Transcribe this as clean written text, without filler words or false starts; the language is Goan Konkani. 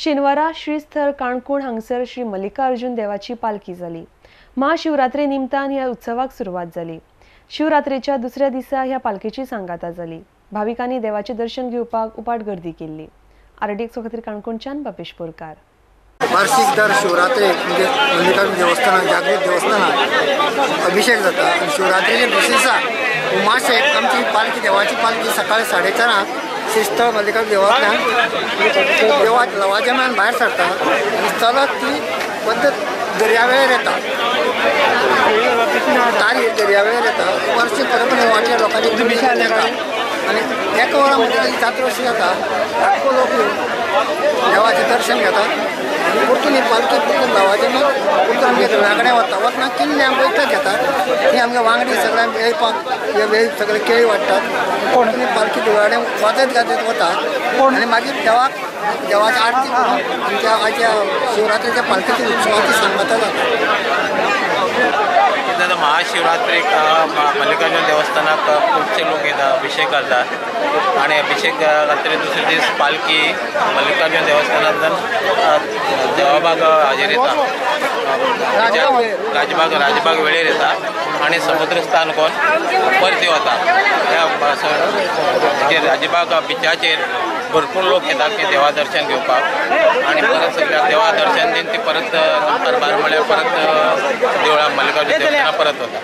शेनवारा श्रीस्थळ काणकोण हांगसर श्री मल्लिकार्जुन देवाची पालखी जाली. महाशिवरात्रे निमतान ह्या उत्सवाक सुरवात जाली. शिवरात्रेच्या दुसऱ्या दिसा ह्या पालखेची सांगाता जाली. भाविकांनी देवाचे दर्शन घेवपाक उपाट गर्दी केल्ली. आरडीएक्स खातीर काणकोणच्यान बापेश बोरकार. वार्षिक दर शिवरात्रेक म्हणजे मल्लिकार्जुन देवस्थानाक जागृत देवस्थानाक अभिषेक जाता आनी शिवरात्रेच्या दुसऱ्या दिसा उमाशेक आमची पालखी देवाची पालखी सकाळी 4:30 श्रीस्थळ मल्लिकार्जुन देवळांतल्यान देवा लवाजम्यान भायर सरता आनी चलत ती पद्दत दर्यावेळेर येता, तारीर दर्यावेळेर येता. वार्षिक परंपरेन वांटल्या लोकांची येता आनी एका वरां मदीं जात्रा अशी जाता, लाखो लोक येवन देवाचें दर्शन घेतात. परतून ही पालखी परतून लवाजम्यान परतून आमच्या देवळा कडेन वता. वतना किल्ले आमकां विकत घेतात, थंय आमगे वांगडी सगळ्यांक वेळपाक वेळीप सगळे केळी वाडटात. परतून ही पालखी देवळा कडेन वाजत गाजत वता आनी मागीर देवाक देवाची आरती करून आमच्या आयच्या शिवरात्रेच्या पालखेच्या उत्सवाची सांगता जाता. महाशिवरात्रेक मल्लिकार्जुन देवस्थानाक खुबशे लोक येता, अभिषेक घालतात आनी अभिषेक घालतकीर दुसरे दीस पालखी मल्लिकार्जुन देवस्थानांतल्यान देवाबाग हाजेर येता, राजबाग राजबाग वेळेर येता आनी समुद्रस्थान करून परती वता. त्या राजबाग बिचाचेर भरपूर लोक येतात की देवा दर्शन घेवपाक आनी परत सगळ्या देवा दर्शन दिवन ती परत दनपार 12 म्हळ्यार परत देवळा मल्लिकार्जुन देवस्थानाक परत वता.